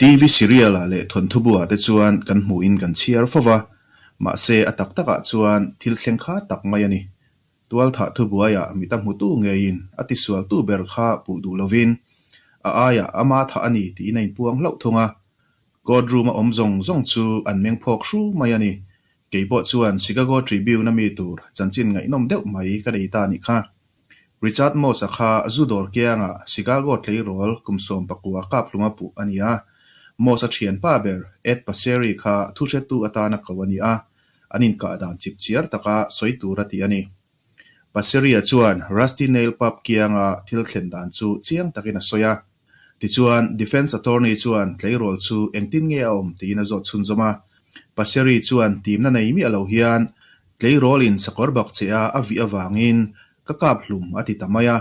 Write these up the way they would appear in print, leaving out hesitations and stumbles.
TV serial ah leh thawnthubu ah te chuan kan hmuhin kan chhiar fo va, mahse a tak takah chuan thil thleng kha tak mai a ni. Tualthah thubuaiah mit a hmutu ngeiin a tisualtu ber kha puh duh lovin a aiah ama thah a ni tiin a inpuang hlauh thung a. Court room a awm zawng zawng chu an meng phawk hru mai a ni. Kei pawh chuan Chicago Tribune a mi tur chanchin ngaihnawm deuh mai ka nei ta a nih kha. Richard Moss-a kha zu dawr kiangah Chicago tleirawl kum 19 kap hluma puh a ni a. Moss-a thianpa ber Ed Passeri kha thuhretu atana ko a ni a, an inkah dan chipchiar taka sawi tur a ti a ni. Passeria chuan Rusty Nail Pub kianga thil thlen dan chu chiang takin a sawi a. Tichuan, defence attorney chuan tleirawl chu engtin nge a awm tiin a zawt chhunzawm a. Passeri chuan timna nei miah lo hian tleirawlin sakawr bak che a a vih avangin ka kap hlum a ti ta mai a.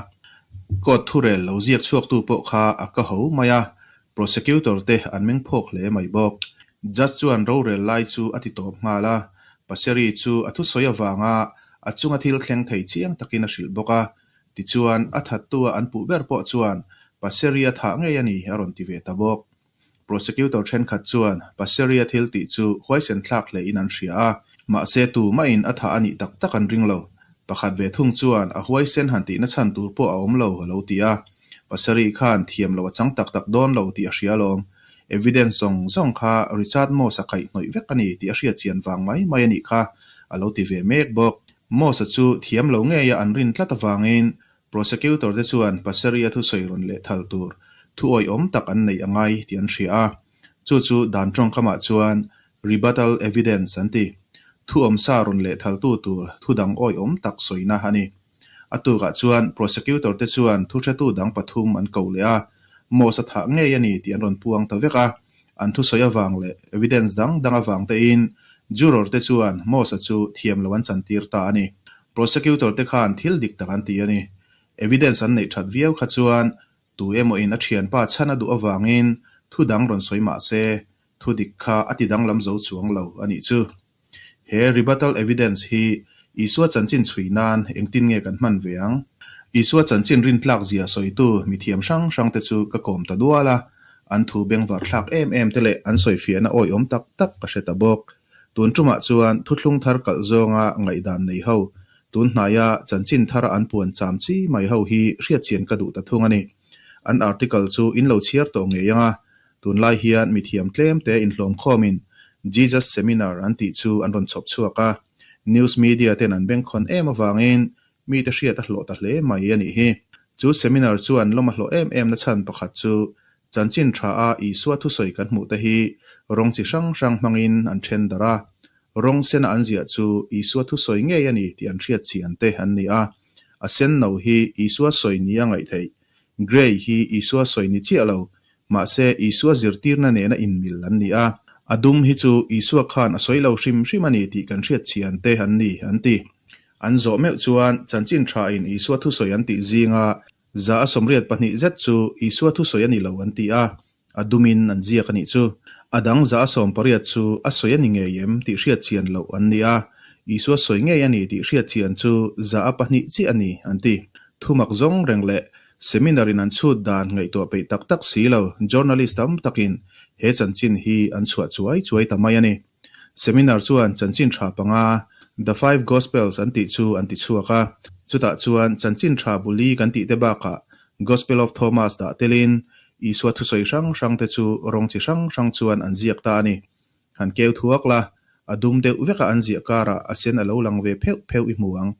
Court thurel lo ziak chhuaktu pawh kha a ka ho mai a, Prosecutor te an meng phawk hle mai bawk. Judge chuan rorel lai chu a ti tawp nghal a, Paseri chu a thusawi avanga a chunga thil thleng thei chiang takin a hrilh bawk a. Tichuan, a thattua an puh ber pawh chuan Paseri a thah ngei a ni a rawn ti ve ta bawk. Prosecutor thenkhat chuan Paseri a thil tih chu huaisen thlak hlein an hria a, mahse tumahin a thah a nih tak tak an ring lo. Pakhat ve thung chuan a huaisen han tihna chhan tur pawh a awm lo a lo ti a. Pasarih khan thiam lo a chang tak tak dawn lo tih a hria alawm. Evidence zawng zawng kha Richard Moss-a kaihhnawih vek a ni tih a hriat chian vang mai mai a nih kha a lo ti ve mek bawk. Moss-a chu thiam lo ngeia an rin tlat avangin prosecutor te chuan Pasarih-a thusawi rawn leh thal tur thu awihawm tak an neih a ngai tih an hria a. Chu chu dan tawngkamah chuan rebuttal evidence an ti. Thu awmsa rawn leh thaltu tur thu dang awihawm tak sawina a ni. A tukah chuan prosecutor te chuan thuhretu dang pathum an ko leh a, Moss a thah ngei a ni tih an rawn puang ta vek a. An thusawi avang leh evidence dang dang avang tein juror te chuan Moss-a chu thiam lo an chantir ta a ni. Prosecutor te khan thil dik tak an ti a ni. Evidence an neih that viau kha chuan tu emaw in a thianpa chhan a duh avangin thu dang rawn sawi mah se thu dik kha a ti danglam zo chuang lo a nih chu. He rebuttal evidence hi Isua chanchin chhui nan engtin nge kan hman ve ang? Isua chanchin rintlak zia sawitu mithiam hrang hrang te chu ka kawm ta dual a, an thu bengvar thlak em em te leh an sawifiahna awihawm tak tak ka hre ta bawk. Tun tumah chuan thuthlung thar kalh zawnga ngaihdan nei ho, tun hnaia chanchin thara an puan cham chi mai ho hi hriatchian ka duh ta thung a ni. An article chu in lo chhiar tawh ngei ang a, Tunlai hian mithiam tlem te inhlawmkhawmin Jesus Seminar an tih chu an rawn chhawp chhuak a, news media ten an bengkhawn em avangin mite hriat a hlawh ta hle mai a nih hi. Chu seminar chuan lawm a hlawh em em na chhan pakhat chu chanchin tha a Isua thusawi kan hmuh te hi rawng chi hrang hrang hmangin an then darh a, rawng sena an ziah chu Isua thusawi ngei a ni tih an hriat chian te an ni a, a sen no hi Isua sawi ni a ngaih theih, grey hi Isua sawi ni chiah lo Mahse, Isua zirtirna nena inmil an ni a. A dum hi chu Isua khan a sawi lo hrim hrim a ni tih kan hriat chian te an ni, an ti. An zawh meuh chuan chanchin thain Isua thusawi an tih zinga 182 zet chu Isua thusawi a ni lo an ti a, a dumin an ziak a nih chu. A dang 180 chu a sawi a ni ngei em tih hriat chian loh an ni a, Isua sawi ngei a ni tih hriat chian chu 102 chiah a ni, an ti. Thumak zawng reng leh Seminar in an chhut dan ngaihtuah peih tak tak si lo, journalist tam takin he chanchin hi an chhuah chuai chuai ta mai a ni. Seminar chuan chanchin tha panga The Five Gospels an tih chu an ti chhuak a, chutah chuan chanchin tha buli kan tih te bakah Gospel of Thomas dah telin Isua thusawi hrang hrang te chu rawng chi hrang hrang chuan an ziak ta a ni. Han keu thuak la, a dum deuh veka an ziah karah a sen a lo lang ve pheuh pheuh i hmu ang.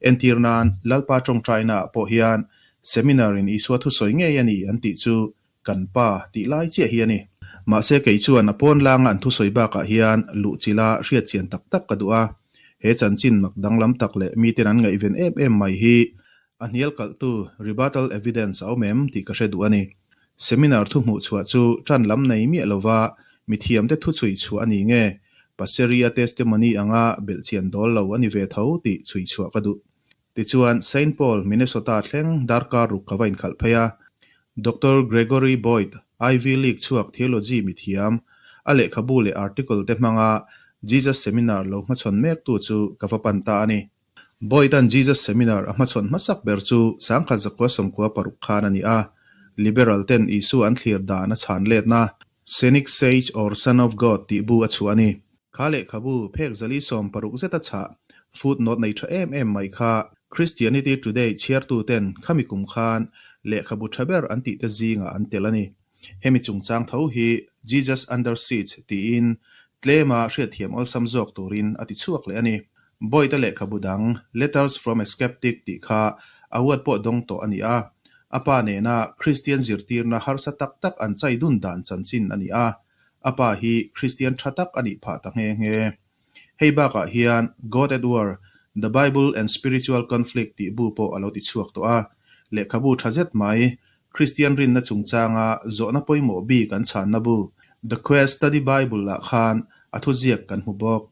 Entir nan, Lalpa tawngtainaah pawh hian Seminar in Isua thusawi ngei a ni an tih chu kan pa tih lai chiah hi a ni. Mahse kei chuan a pawn langa an thusawi bakah hian luhchilha hriatchian tak tak ka duh a, he chanchin mak danglam tak leh miten an ngaihven em em mai hi A hnial kalhtu rebuttal evidence a awm em tih ka hre duh a ni. Seminar thu hmuh chhuah chu tan lam nei miah lova mithiamte thu chhui chhuah a ni nge, Passeria testimony anga belhchian dawl lo a ni ve tho tih chhui chhuah ka duh. Tichuan, Saint Paul, Minnesota thleng darkar ruk ka va inkhalh phei a. Doctor Gregory Boyd, Ivy League chhuak theology mithiam, a lehkhabu leh article te hmanga Jesus Seminar lo hmachhawn mektu chu ka va pan ta a ni. Boyd-a'n Jesus Seminar a hmachhawn hmasak ber chu 1996 khan a ni a, Liberal ten Isua an thlir dan a chhan letna. Cynic Sage or Son of God tih bu a chhuah a ni. Kha lehkhabu phek zali 60 zeta chhah footnote nei tha em em mai kha Christianity Today chhiartuten khami kum khan lehkhabu tha ber an tihte zingah an tel a ni. Hemi chungchang tho hi Jesus Under Siege tiin tlema hriatthiam awlsam zawk turin a ti chhuak leh a ni. Boyd-a lehkhabu dang Letters from a Skeptic tih kha award pawh dawng tawh a ni a. A pa nena Kristian zirtirna harsa tak tak an chai dun dan chanchin a ni a. A pa hi Kristian tha tak a nih phah ta nghe nghe. Hei bakah hian God at War, The Bible and Spiritual Conflict tih bu pawh a lo ti chhuak tawh a. Lehkhabu tha zet mai, Kristian rinna chungchanga zawhna pawimawh bik an chhanna bu The Quest Study Bible-ah khan a thuziak kan hmu bawk.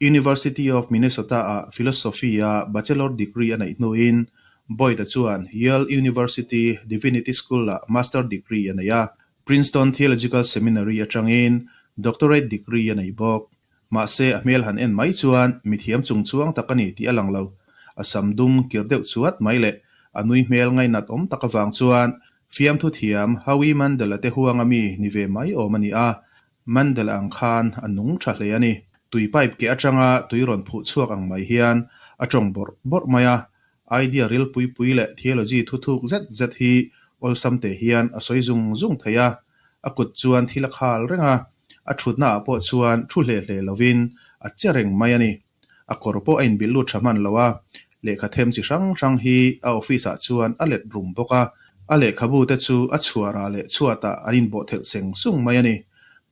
University of Minnesota-ah Philosophy-a Bachelor degree a neih hnuin Boyd-a chuan Yale University Divinity School-ah Master degree a nei a. Princeton Theological Seminary atangin Doctorate degree a nei bawk. Mahse, a hmel han en mai chuan mithiam chungchuang tak a ni tih a lang lo. A sam dum kir deuh chuat mai leh a nui hmel ngainat awm tak avang chuan fiamthu thiam Howie Mandel-a te huanga mi ni ve mai awm a ni a, Mandel ang khan a nung tha hle a ni. Tui pipe keh atanga tui rawn phuh chhuak ang mai hian a tawng bawrh bawrh mai a, Idea ril pui pui leh theology thu thuk zet zet hi awlsam te hian a sawi zung zung thei a, a kut chuan thil a khal reng a, a thutna ah pawh chuan thu hle hle lovin a che reng mai a ni. A kawr pawh a inbilh lut tha hman lo a, lehkha them chi hrang hrang hi a office ah chuan a let rum bawk a, a lehkhabu te chu a chhuarah leh chhuatah an inbawh thelh seng sung mai a ni.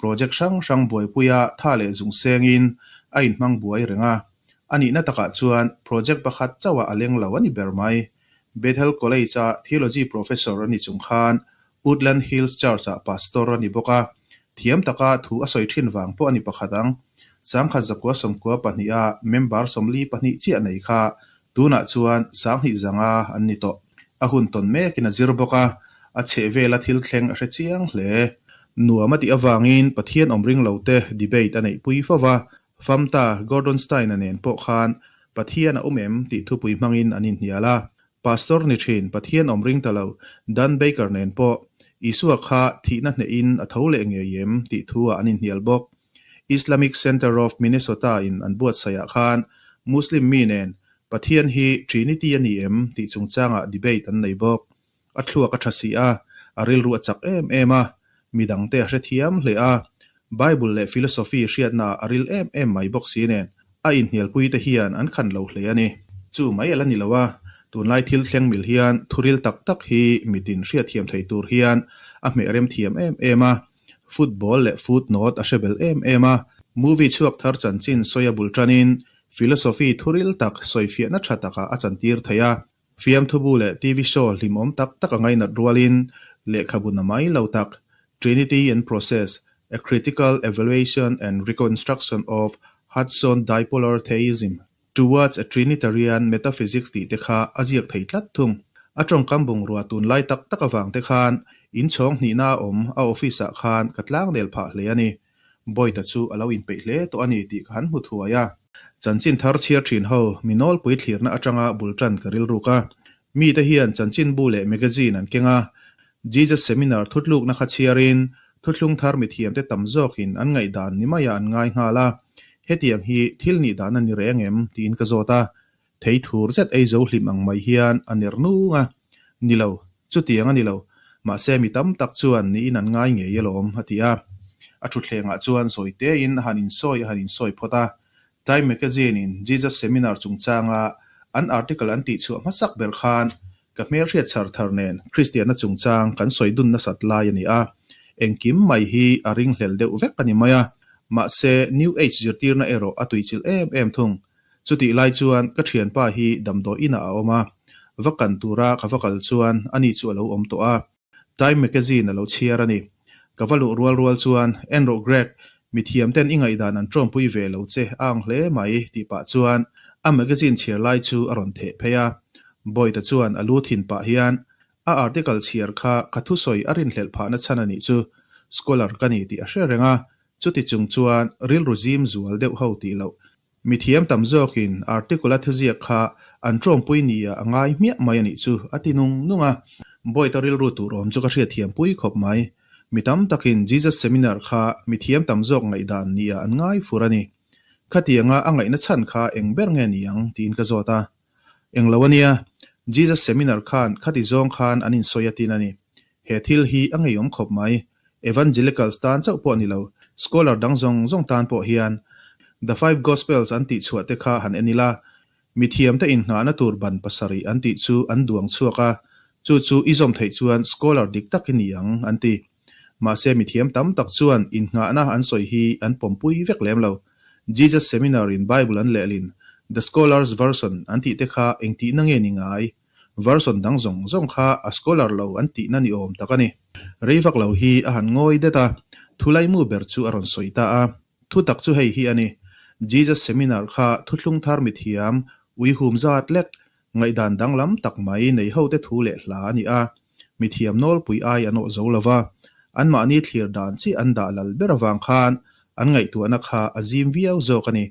Project hrang hrang buaipuia tha leh zung sengin a inhmang buai reng a, A nihna takah chuan project pakhat chauhah a leng lo a ni ber mai. Bethel College-a Theology Professor a ni chung khan Woodland Hills Church-ah Pastor a ni bawk a, thiam taka thu a sawi thin vang pawh a ni pakhat ang. 1992-a member 42 chiah nei kha tunah chuan 2005 an ni tawh. A hun tawn mekin a zir bawk a, a chhehvela thil thleng a hre chiang hle. Nuam a tih avangin Pathian awm ring lote debate a neihpui fo va, Famta Gordon Stein-a nen pawh khan Pathian a awm em tih thupui hmangin an inhnial a. Pastor ni thin Pathian awm ring ta lo Dan Baker nen pawh Isua kha thihna hnehin a tho leh ngei em tih thu-ah an inhnial bawk. Islamic Center of Minnesota-in an buatsaihah khan Muslim mi nen Pathian hi Trinity a ni em tih chungchangah debate an nei bawk. A thluak a tha si a, a rilru a chak em em a, midangte a hrethiam hle a, Bible leh philosophy hriatna a ril em em mai bawk si nen, a inhnialpui te hian an khan lo hle a ni. Chu mai a la ni lo a, tunlai thil thleng mil hian thuril tak tak hi mitin hriatthiam thei tur hian a hmeh rem thiam em em a, football leh footnote a hre bel em em a, movie chhuak thar chanchin sawi a bul tanin philosophy thuril tak sawifiahna tha takah a chantir thei a, Fiamthubu leh TV show hlimawm tak tak a ngainat rualin lehkhabu na mai lo tak, Trinity and Process, A Critical Evaluation and Reconstruction of Hudson Dipolar Theism, Towards a Trinitarian Metaphysics tih te kha a ziak thei tlat thung. A tawngkam bungrua tunlai tak tak avang te khan inchhawng hnihna a awm a office ah khan ka tlangnel phah hle a ni. Boyd-a chu a lo inpeih hle tawh a ni tih ka han hmu thuai a. Chanchin thar chhiar thin ho mi nawlpui thlirna atanga bul tan ka rilruk a. Mite hian chanchinbu leh magazine an keng a. Jesus Seminar thutlukna kha chhiarin thuthlung thar mithiamte tam zawkin an ngaihdan ni maiah an ngai nghal a. Hetiang hi thil nih dan a ni reng em? tiin ka zawt a. Thei thur zet ei zo hlim ang mai hian a ner nung a. Ni lo, chutiang a ni lo. Mahse mi tam tak chuan niin an ngai ngei alawm, a ti a. A thutthlengah chuan zawi tein a han insawi a han insawi phawt a. Time Magazine-in Jesus Seminar chungchanga an article an tihchhuah hmasak ber khan ka hmelhriat chhar thar nen Kristianna chungchang kan sawi dun nasat lai a ni a. Engkim mai hi a ringhlel deuh vek a ni mai a. Mahse New Age zirtirna erawh a tuichilh em em thung. Chutih lai chuan ka thianpa hi damdawi inah a awm a, va kan tura ka va kal chuan ani chu a lo awm tawh a, Time Magazine a lo chhiar a ni. Ka va luh rual rual chuan, En rawh Greg, mithiam ten i ngaihdan an tawmpui ve lo che a ang hle mai tih pah chuan a magazine chhiar lai chu a rawn theh phei a. Boyd-a chuan a lu thin pah hian, A article chhiar kha ka thusawi a rinhlelh phahna chhan a nih chu, scholar ka ni tih a hre reng a, chuti chung chuan rilru zim zual deuh ho tih loh Mithiam tam zawkin article a thuziak kha an tawngpui nia a ngai hmiah mai a nih chu a ti nung nung a. Boyd-a rilru tur awm chu ka hriatthiam pui khawp mai. Mi tam takin Jesus Seminar kha mi thiam tam zawk ngaihdan nia an ngai fur a ni. Khatianga a ngaihna chhan kha eng ber nge ni ang tiin ka zawt a. Eng lo a nia, Jesus Seminar khan khati zawng khan an insawi a tin a ni. He thil hi a ngeiawm khawp mai. Evangelicals tan chauh pawh ni lo, scholar dang zawng zawng tan pawh hian The Five Gospels an tih chhuah te kha han en ila, mithiamte innghahna tur ban pasarih an tih chu an duang chhuak a, chu chu i zawm theih chuan scholar dik tak i ni ang an ti. Mahse mithiam tam tak chuan innghahna an sawi hi an pawmpui vek lem lo. Jesus Seminar in Bible an lehlin The Scholar's Version an tih te kha engtihna nge ni ngai? Version dang zawng zawng kha a scholar lo an tihna ni awm tak a ni. Rei vak lo hi a han ngawi det a, thulaimu ber chu a rawn sawi ta a. Thu tak chu hei hi a ni, Jesus Seminar kha thuthlung thar mithiam, uihum zat lek, ngaihdan danglam tak mai nei hote thu leh hla a ni a, mithiam nawlpui ai an awh zo lo va, anmahni thlir dan chiah an dah lal ber avang khan an ngaihtuahna kha a zim viau zawk a ni.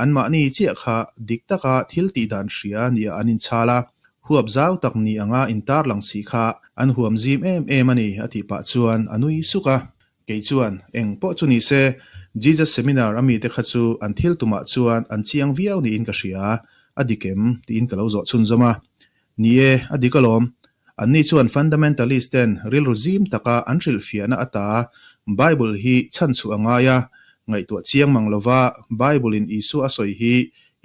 Anmahni chiah kha dik taka thil tih dan hria nia an inchhal a, huap zau tak ni anga intarlang si kha an huam zim em em a ni a tih pah chuan a nui suk a. Kei chuan, Eng pawh chu ni se, Jesus Seminar a mite kha chu an thil tumah chuan an chiang viau niin ka hria, a dik em? tiin ka lo zawh chhunzawm a. Ni e, a dik alawm. Anni chuan fundamentalist ten rilru zim taka an hrilhfiahna ata Bible hi chhan chhuah a ngai a, ngaihtuah chiang mang lova Bible in Isua a sawi hi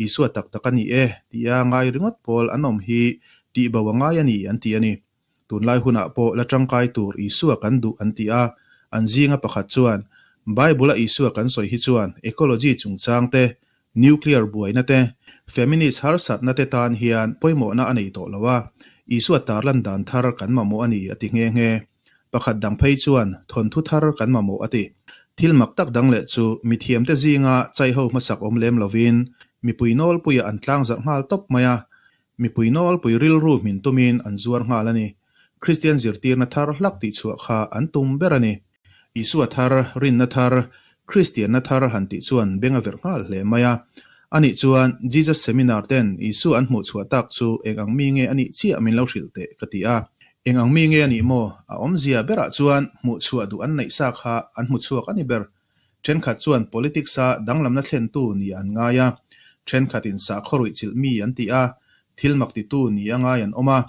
Isua tak tak a ni e tia ngai ringawt pawl an awm hi tihbo a ngai a ni an ti a ni. Tunlai hunah pawh la tangkai tur Isua kan duh an ti a, an zinga pakhat chuan Bible a Isua kan sawi hi chuan ecology chungchang te Nuclear buaina te, feminist harsatna te tan hian pawimawhna a nei tawh lo a, Isua tarlan dan thar kan mamawh a ni a ti nghe nghe. Pakhat dang phei chuan thawnthu thar kan mamawh a ti. Thil mak tak dang leh chu mithiamte zinga chaiho hmasak awm lem lovin mipui nawlpuiah an tlangzarh nghal tawp mai a, Mipui nawlpui rilru hmin tumin an zuar nghal a ni. Kristian zirtirna thar hlak tihchhuah kha an tum ber a ni. Isua thar, rinna thar, Kristianna thar han tih chuan beng a verh nghal hle mai a. Anih chuan Jesus Seminar ten Isua an hmuhchhuah tak chu eng ang mi nge a nih chiah min lo hrilh teh ka ti a. Eng ang mi nge a nih maw? A awmzia berah chuan hmuhchhuah duh an neih sa kha an hmuchhuak a ni ber. Thenkhat chuan politics-a danglamna thlentu ni an ngai a, thenkhatin sakhaw ruihchilh mi an ti a, thil mak titu ni a ngai an awm a,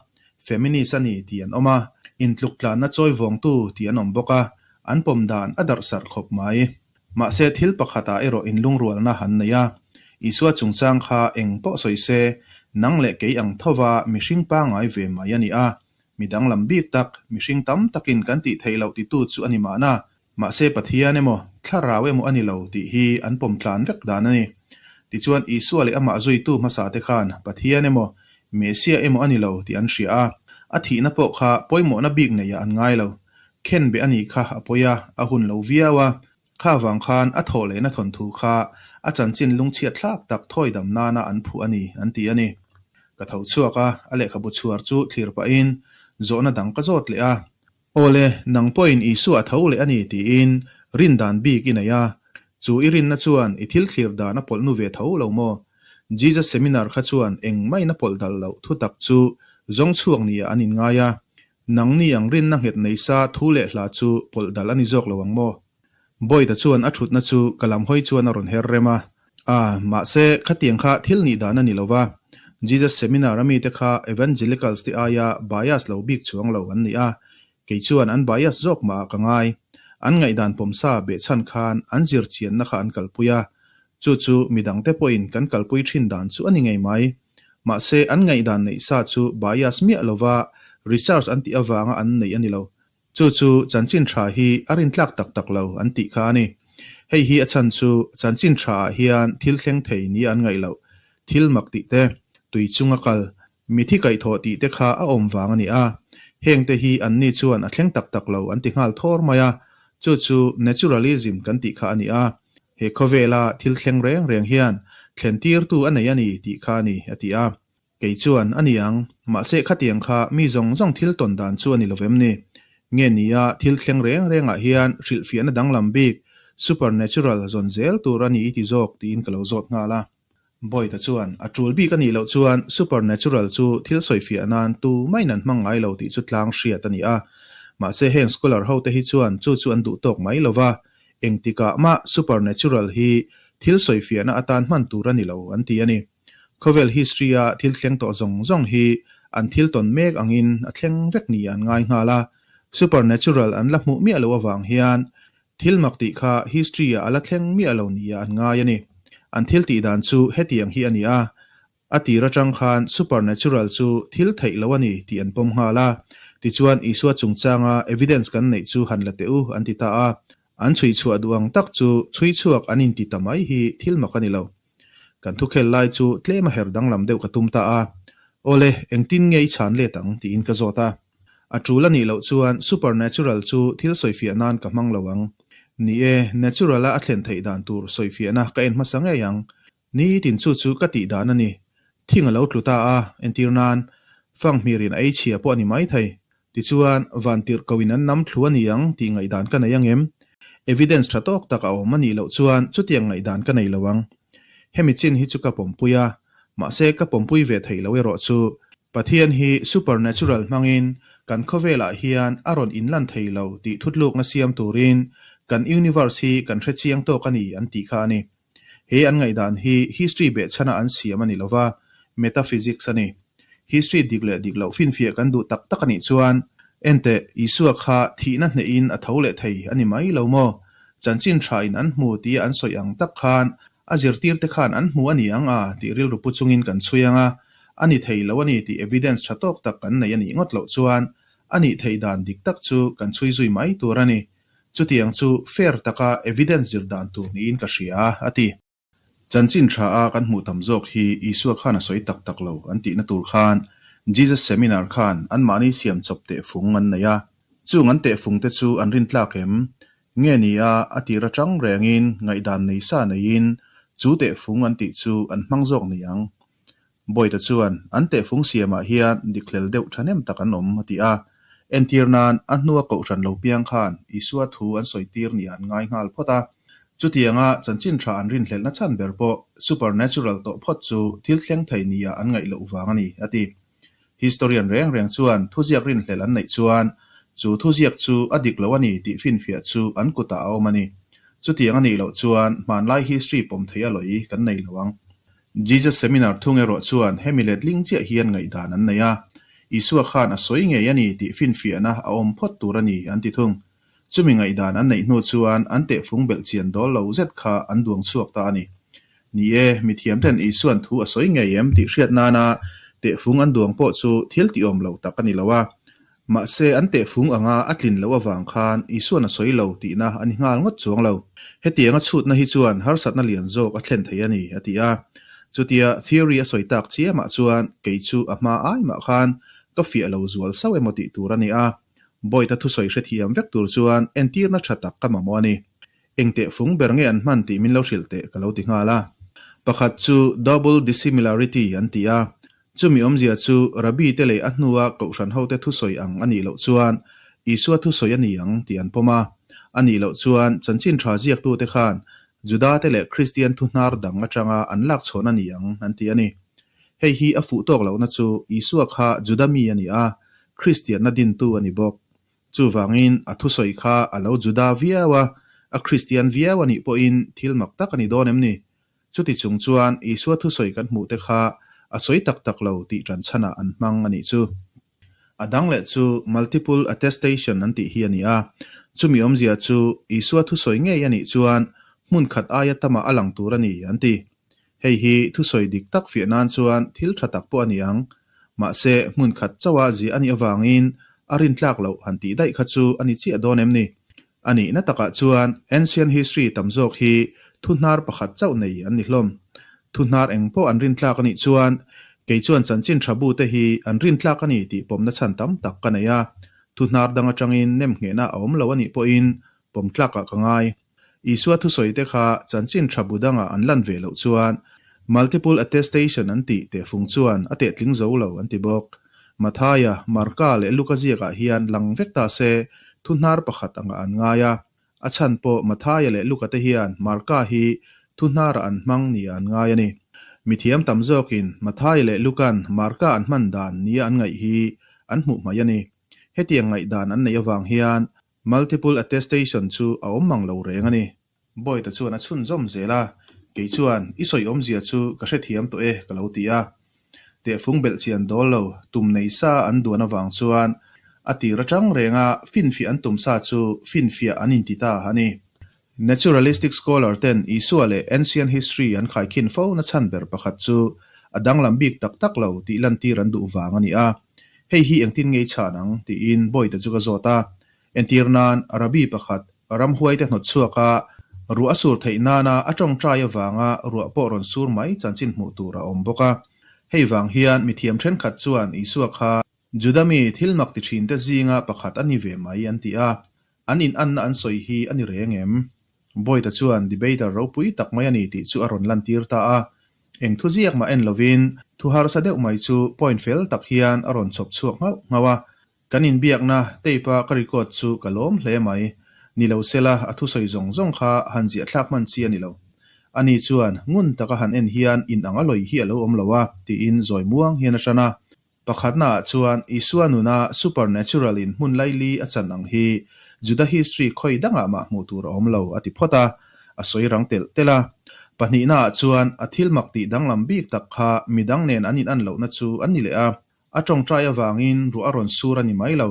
feminist a ni tih an awm a, intluktlanna chawi vawngtu tih an awm bawk a, an pawm dan a darh sarh khawp mai. Mahse thil pakhatah erawh inlungrualna an nei a, Isua chungchang kha eng pawh sawi se, nang leh kei ang thova mihring pangngai ve mai a ni a, mi danglam bik tak, mihring tam takin kan tih theih loh titu chu a ni mahna, Mahse Pathian emaw, Thlarau emaw a ni lo tih hi an pawm tlan vek dan a ni. Tichuan Isua leh amah zuitu hmasa te khan Pathian emaw, Messiah emaw a ni lo tih an hria a, a thihna pawh kha pawimawhna bik neiah an ngai lo. Khenbeh a nih kha a pawi a, a hun lo viau a. Kha vang khan a thawh lehna thawnthu kha a chanchin lungchhiat thlak tak thawi dam nana an phuh a ni an ti a ni. Ka tho chhuak a, a lehkhabu chhuar chu thlir pahin zawhna dang ka zawt leh a. Awle, nang pawhin Isua a tho leh a ni tiin rin dan bik i nei a, chu i rinna chuan i thil thlir dan a pawlh nu ve tho lo maw? Jesus Seminar kha chuan engmah in a pawlh dal loh thutak chu zawng chhuak nia an inngai a, nangni ang rinna nghet nei sa thu leh hla chu pawlh dal a ni zawk lo ang maw? Boyd-a chuan a thutna chu ka lam hawi chuan a rawn her rem a. A, mahse, khatiang kha thil nih dan a ni lo va. Jesus Seminar a mite kha Evangelicals te aia bias lo bik chuang lo an ni a, kei chuan an bias zawk mahah ka ngai. An ngaihdan pawmsa behchhan khan an zir chianna kha an kalpui a, chu chu midangte pawhin kan kalpui thin dan chu a ni ngei mai. Mahse, an ngaihdan neih sa chu bias miah lova research an tih avanga an neih a ni lo. Chu chu chanchin tha hi a rintlak tak tak lo an tih kha a ni. Hei hi a chhan chu chanchin tha ah hian thil thleng thei ni an ngaih loh, thil mak tih te, tui chunga kal, mithi kaihthawh tih te kha a awm vang a ni a. Heng te hi anni chuan a thleng tak tak lo an ti nghal thawr mai a, chu chu naturalism kan tih kha a ni a. He khawvela thil thleng reng reng hian thlen tirtu a nei a ni tih kha a ni, a ti a. Kei chuan, A ni ang, mahse khatiang kha mi zawng zawng thil tawn dan chu a ni lo vem ni? Nge nia thil thleng reng rengah hian hrilhfiahna danglam bik, supernatural, zawn zel tur a ni i ti zawk tiin ka lo zawt nghal a. Boyd-a chuan, A tul bik a nih loh chuan supernatural chu thil sawifiah nan tu main an hmang ngai lo tih chu tlang hriat a ni a. Mahse heng scholar ho te hi chuan chu chu an duh tawk mai lo va, engtikah mah supernatural hi thil sawifiahna atan hman tur a ni lo an ti a ni. Khawvel history a thil thleng tawh zawng zawng hi an thil tawn mek angin a thleng vek ni an ngai nghal a, supernatural an la hmuh miah loh avang hian thil mak tih kha history ah a la thleng miah lo nia an ngai a ni. An thil tih dan chu hetiang hi a ni a, a tir atang khan supernatural chu thil theih loh a ni tih an pawm nghal a, tichuan Isua chungchanga evidence kan neih chu han la teh u an ti ta a, an chhui chhuah duh ang tak chu chhui chhuak an inti ta mai hi thil mak a ni lo. Kan thukhel lai chu tlem a her danglam deuh ka tum ta a, Awle, engtin nge i chhan let ang? tiin ka zawt a. A tul a nih loh chuan supernatural chu thil sawifiah nan ka hmang lo ang. Ni e, natural a a thlen theih dan tur sawifiahna ka en hmasa ngei ang. Nitin chu chu ka tih dan a ni. Thing a lo tlu ta a, entir nan, fanghmirin a ei chhia pawh a ni maithei. Tichuan, vantirh koin an nam thlu a ni ang tih ngaihdan ka nei angem? Evidence tha tawk tak a awm a nih loh chuan chutiang ngaihdan ka nei lo ang. Hemi chin hi chu ka pawmpui a, mahse ka pawmpui ve theih loh erawh chu Pathian hi supernatural hmangin kan khawvelah hian a rawn inlan thei lo tih thutlukna siam turin kan universe hi kan hre chiang tawk a ni an tih kha a ni. He an ngaihdan hi history behchhana an siam a ni lova, metaphysics a ni. History dik leh dik loh finfiah kan duh tak tak a nih chuan, enteh, Isua kha thihna hnehin a tho leh thei a ni mai lo maw? Chanchin thain an hmu tia an sawi ang tak khan a zirtirte khan an hmu a ni ang a tih rilru pu chungin kan chhui ang a, a ni thei lo a ni tih evidence tha tawk tak kan nei a nih ngawt loh chuan a nih theih dan dik tak chu kan chhui zui mai tur a ni. Chutiang chu fair taka evidence zir dan tur niin ka hria a, a ti. Chanchin tha a kan hmuh tam zawk hi Isua khan a sawi tak tak lo an tihna tur khan Jesus Seminar khan anmahni siam chawp tehfung an nei a. Chung an tehfung te chu an rintlak em? Nge ni a, a tir atang rengin ngaihdan nei sa neiin chu tehfung an tih chu an hmang zawk ni ang. Bawita chuan, An tehfung siamah hian dikhlel deuh thahnem tak an awm, a ti a. Entir nan, a hnua kohhran lo piang khan Isua thu an sawitir nia an ngai nghal phawt a. Chutianga chanchin tha an rinhlelhna chhan ber pawh supernatural tawh phawt chu thil thleng thei nia an ngaih loh vang a ni, a ti. Historian reng reng chuan thuziak rinhlelh an neih chuan chu thuziak chu a dik lo a ni tih finfiah chu an kutah a awm a ni. Chutiang a nih loh chuan hmanlai history pawm thei a lawi kan nei lo ang. Jesus Seminar thung erawh chuan hemi letling chiah hian ngaihdan an nei a, Isua khan a sawi ngei a ni tih finfiahna a awm phawt tur a ni an ti thung. Chumi ngaihdan an neih hnu chuan an tehfung belh chian dawl lo zet kha an duang chhuak ta a ni. Ni e, mithiamten Isua'n thu a sawi ngei em tih hriat nana tehfung an duang pawh chu thil tiawm lo tak a ni lo a. Mahse, an tehfung anga a tlin loh avang khan Isua'n a sawi lo tihna a ni nghal ngawt chuang lo. Hetianga chhutna hi chuan harsatna lian zawk a thlen thei a ni, a ti a. Chutia theory a sawi tak chiamah chuan kei chu a hma ai mah khan ka fiah lo zual sauh emaw tih tur a ni a. Boyd-a thusawi hrethiam vek tur chuan entirna tha tak ka mamawh a ni. Eng tehfung ber nge an hman tih min lo hrilh teh ka lo ti nghal a. Pakhat chu double dissimilarity an ti a. Chumi awmzia chu Rabbi te leh a hnua Kohhran hote thusawi ang a nih loh chuan Isua thusawi a ni ang tih an pawm a. A nih loh chuan chanchin tha ziaktute khan Juda te leh Kristian thu hnar dang atanga an lak chhawn a ni ang an ti a ni. Hei hi a fuh tawk lohna chu Isua kha Juda mi a ni a, Kristianna dintu a ni bawk. Chuvangin a thusawi kha a lo Juda viau a, a Kristian viau a nih pawhin thil mak tak a ni dawn em ni? Chuti chung chuan Isua thusawi kan hmuh te kha a sawi tak tak lo tih ṭan chhanah an hmang a nih chu. A dang leh chu multiple attestation an tih hi a ni a. Chumi awmzia chu Isua thusawi ngei a nih chuan hmun khat aia tamah a lang tur a ni an ti. Hei hi thusawi dik tak fiah nan chuan thil tha tak pawh a ni ang. Mahse hmun khat chauha ziah a nih avangin a rintlak loh han tih daih kha chu a ni chiah dawn em ni? A nihna takah chuan ancient history tam zawk hi thu hnar pakhat chauh nei an ni hlawm. Thu hnar eng pawh an rintlak a nih chuan kei chuan chanchin tha bu te hi an rintlak a ni tih pawmna chhan tam tak ka nei a. Thu hnar dang atangin nemnghehna a awm lo a nih pawhin pawm tlakah ka ngai. Isua thusawi te kha chanchin tha bu dangah an lan ve loh chuan multiple attestation an tih tehfung chuan a tehtling zo lo an ti bawk. Mathaia, Marka leh Luka ziakah hian lang vek ta se thu hnar pakhat angah an ngai a. A chhan pawh Mathaia leh Luka te hian Marka hi thu hnarah an hmang nia an ngai a ni. Mithiam tam zawkin Mathaia leh Luka'n Marka an hman dan nia an ngaih hi an hmuh hmaih a ni. Hetiang ngaihdan an neih avang hian multiple attestation chu a awm mang lo reng a ni. Boyd-a chuan a chhunzawm zel a, Kei chuan i sawi awmzia chu ka hrethiam tawh e ka lo ti a. Tehfung belhchian dawl lo tum nei sa an duan avang chuan a tir atang renga finfiah an tum sa chu finfiah an inti ta a ni. Naturalistic scholar ten Isua leh ancient history an khaikhin fo na chhan ber pakhat chu a danglam bik tak tak lo tih lantir an duh vang a ni a. Hei hi engtin nge i chhan ang? tiin Boyd-a chu ka zawt a. Entir nan, Rabbi pakhat ramhuaite hnawt chhuak a, ruah a sur theih nana a tawngtai avanga ruah pawh rawn sur mai chanchin hmuh tur a awm bawk a. Hei vang hian mithiam thenkhat chuan Isua kha Juda mi thil mak ti thinte zinga pakhat a ni ve mai an ti a. An inanna an sawi hi a ni reng em? Boyd-a chuan debater ropui tak mai a ni tih chu a rawn lantir ta a. Eng thu ziak mah en lovin thu harsa deuh mai chu point fel tak hian a rawn chhawp chhuak nghauh nghauh a. Kan inbiakna tape-a ka record chu ka lawm hle mai. Ni lo sela a thusawi zawng zawng kha han ziah thlak hman chi a ni lo. Ani chuan ngun taka han en hian in ang a lawi hi a lo awm lo a, tiin zawi muang hian a ṭan a. Pakhatnaah chuan Isua nuna supernatural in hmun laili a chan ang hi Juda history khawi dangah mah hmuh tur a awm lo a ti phawt a, a sawi rang telh telh a. Pahnihnaah chuan a thil mak tih danglam bik tak kha midang nen an inan lohna chu an ni leh a, a tawngtai avangin ruah a rawn sur a ni mai lo.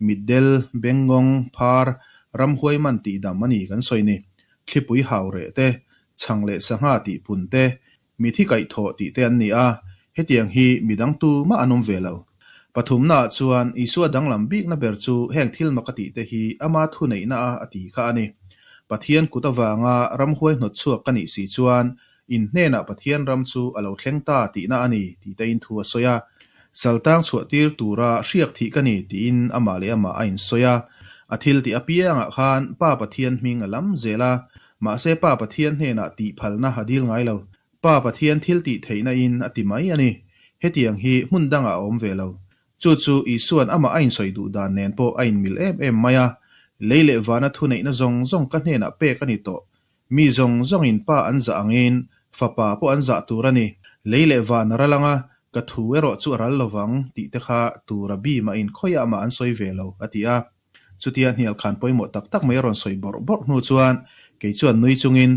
Mitdel, bengngawng, phar, ramhuai man tih dam a ni kan sawi ni. Thlipui hau reh te, chhang leh sangha tih pun te, Mi thi kaihthawh tih te an ni a, hetiang hi mi dang tu mah an awm ve lo. Pathumnaah chuan Isua danglam bikna ber chu heng thil mak a tih te hi ama thuneihna a a ti kha a ni. Pathian kut avanga ramhuai hnawt chhuak ka nih si chuan in hnenah Pathian ram chu a lo thleng ta tihna a ni tih tein thu a sawi a. Saltang chhuah tir tura hriak thih ka ni tiin amah leh amah a insawi a. A thil tih apiangah khan Pa Pathian hming a lam zel a, Mahse Pa Pathian hnenah tih phalna a dil ngai lo. Pa Pathian thil tih theihna in a ti mai a ni. Hetiang hi hmun dangah a awm ve lo. Chu chu Isua'n amah a insawi duh dan nen pawh a inmil em em mai a. Lei leh vana thuneihna zawng zawng ka hnenah pek a ni tawh. Mi zawng zawngin Pa an zah angin Fapa pawh an zah tur a ni. Lei leh van a ral anga, ka thu erawh chu a ral lovang tih te kha tura bima in khawiah mah an sawi ve lo, a ti a. Chutia hnial khan pawimawh tak tak mai a rawn sawi bawrh bawrh hnu chuan kei chuan nui chungin,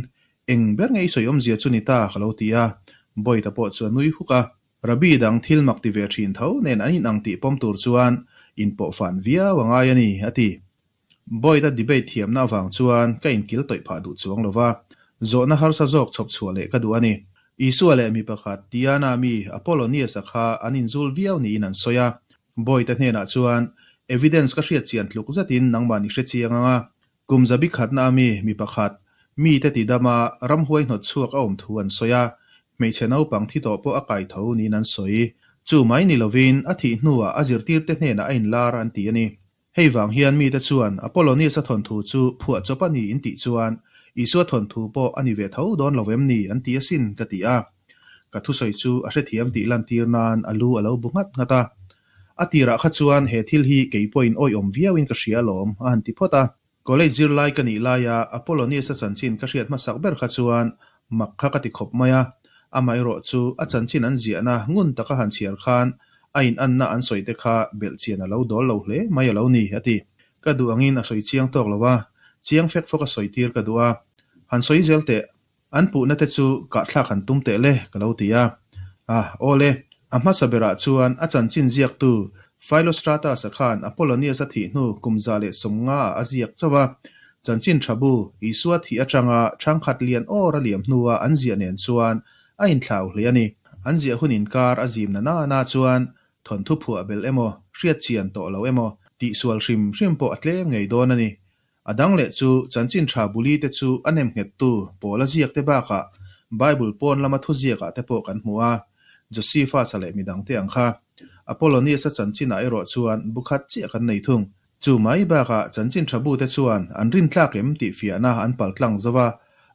Eng ber nge i sawi awmzia chu ni ta? ka lo ti a. Boyd-a pawh chu a nui huk a. Rabbi dang thil mak ti ve thin tho nen an inang tih pawm tur chuan inpawhfan viau a ngai a ni, a ti. Boyd-a debate thiamna avang chuan ka inkil tawih phah duh chuang lo va, zawhna harsa zawk chhawp chhuah leh ka duh a ni. Isua leh mi pakhat Tiana mi Apollonius-a kha an inzul viau niin an sawi a. Bawite hnenah chuan, Evidence ka hriat chian tluk zetin nangmah ni hre chiang ang a, kum zabi khatna a mi, mi pakhat, mite ti dama ramhuai hnawt chhuak a awm thu an sawi a, hmeichhe naupang thi tawh pawh a kai tho niin an sawi. Chu mai ni lovin a thih hnuah a zirtirte hnenah a inlar an ti a ni. Hei vang hian mite chuan Apollonius-a thawnthu chu phuahchawp a ni in tih chuan Isua thawnthu pawh a ni ve tho dawn lo em ni an ti asin ka ti a. Ka thusawi chu a hrethiam tih lantir nan a lu a lo bu nghat nghat a. A tirah kha chuan he thil hi kei pawhin awihawm viauin ka hria alawm a han ti phawt a. College zirlai ka nih laia Apollonius-a chanchin ka hriat hmasak ber kha chuan mak kha ka ti khawp mai a, amaherawh chu a chanchin an ziahna ngun taka han chhiar khan a inanna an sawi te kha belhchian a lo dawl lo hle mai a lo ni, a ti. Ka duh angin a sawi chiang tawk lo a, chiang fek fawk a sawi tir ka duh a. Han sawi zel teh, An puhna te chu kahthlak han tum teh le, ka lo ti a. Ah, aw le. A hmasa berah chuan a chanchin ziaktu Philostratus-a khan Apollonius-a thih hnu kum 150 ah a ziak chauh a. Chanchin tha bu, Isua thih atanga thangkhat lian awr a liam hnua an ziah nen chuan a inthlau hle a ni. An ziah hun inkar a zim na nana chuan thawnthu phuah belh emaw, hriat chian tawh lo emaw, tihsual hrim hrim pawh a tlem ngei dawn a ni. A dang leh chu chanchin tha buli te chu a nem nghettu Paula ziak te bakah Bible pawn lama thuziakah te pawh kan hmu a, Josephus-a leh midang te ang kha. Apollonius-a chanchinah erawh chuan bu khat chiah kan nei thung. Chu mai bakah chanchin tha bu te chuan an rintlak em tih fiahna an pal tlang zo va,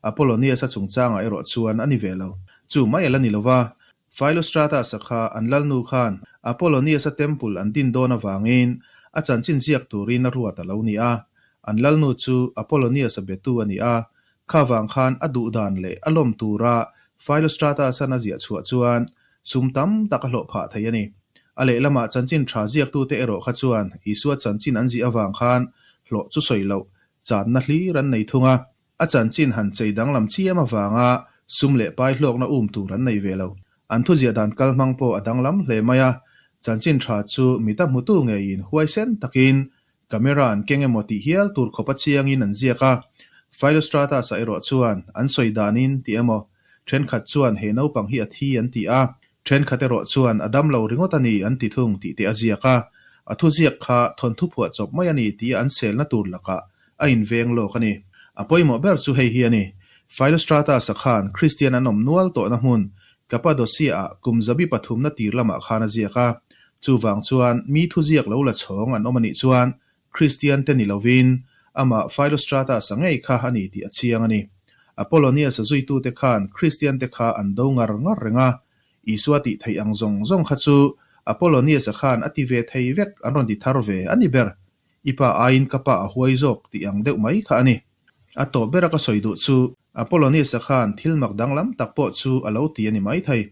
Apollonius-a chungchangah erawh chuan a ni ve lo. Chu mai a la ni lo va, Philostratus-a kha an lalnu khan Apollonius-a temple an din dawn avangin a chanchin ziak turin a ruat a lo ni a. An lalnu chu Apollonius-a betu a ni a, kha vang khan a duh dan leh a lawm tura Philostratus-a'n a ziah chhuah chuan sum tam tak a hlawh phah thei a ni. A lehlamah chanchin tha ziaktute erawh kha chuan Isua chanchin an ziah avang khan hlawh chu sawi loh channa hlir an nei thung a. A chanchin han chei danglam chiam avanga sum leh pai hlawkna um tur an nei ve lo. An thuziah dan kal hmang pawh a danglam hle mai a, chanchin tha chu mita hmutu ngeiin huaisen takin camera an keng emaw tih hial tur khawpa chiangin an ziak a. Philostratus-a erawh chuan an sawi danin ti emaw, thenkhat chuan he naupang hi a thi an ti a, thenkhat erawh chuan a dam lo ringawt a ni an ti thung tih te a ziak a. A thuziak kha thawnthu phuah chawp mai a ni tia an selna tur lakah a inveng lawk a ni. A pawimawh ber chu hei hi a ni, Philostratus-a khan Kristian an awm nual tawhna hmun Cappadocia-ah kum zabi pathumna tir lamah khan a ziak a. Chuvang chuan mi thuziak lo la chhawng an awm a nih chuan Kristian te ni lovin amah Philostratus-a ngei kha a ni tih a chiang a ni. Apollonius-a zuitute khan Kristian te kha an do ngar ngar reng a, Isua tih theih ang zawng zawng kha chu Apollonius-a khan a ti ve thei vek an rawn ti thar ve a ni ber. I pa aiin ka pa a huai zawk tih ang deuh mai kha a ni. A tawp bera ka sawi duh chu Apollonius-a khan thil mak danglam tak pawh chu a lo ti a ni maithei.